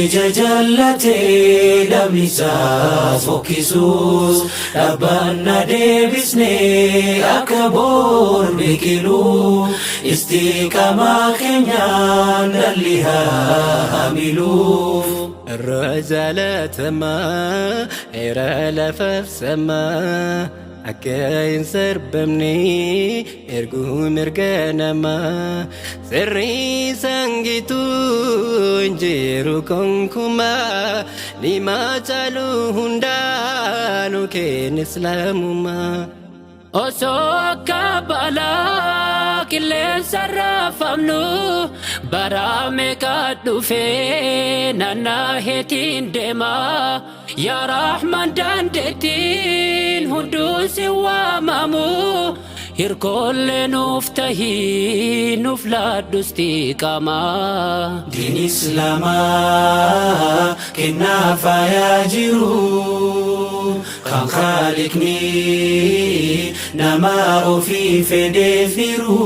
Ija jallatee dhabni isaa fokkisuus dhaabbanna deebisnee akka boor biqilu istiqaamaa keenyaan dhalli haa hamiluuf. Irra jaalatamaa era lafaaf samaa akka hin sarbamne erguu mirga namaa sirrii sangituu hin jiru konkumaa nimaa caalu hundaa nu kenna islaamummaa. Osoo akka balaa qilleensa raafamnu bara meeqa dhufee nannaaheetiin deema. Yaa Rahman, dandeettiin hunduu si waamamu, hirkoollee nuuf tahii, nuuf laadhu istiqaamaa. Diin Islaamaa kennaa faayaa jiru kan Khaliqni nama ofii fedheef hiru.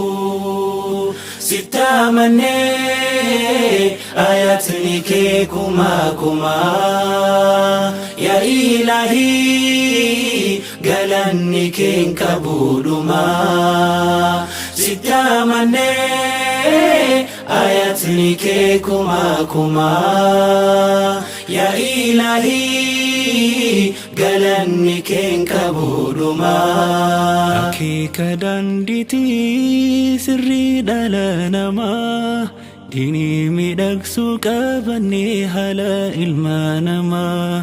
Sittamannee ayatni kee kumaa kumaa, yaa Ilaahii, galanni keen qabuudhumaa. Sittamannee ayatni kee kumaa kumaa, yaa Ilaahii, galanni keen qabuudhumaa. Akeeka daandiitii sirrii dhala namaa, diinii miidhagsuu qabannee haala ilma namaa.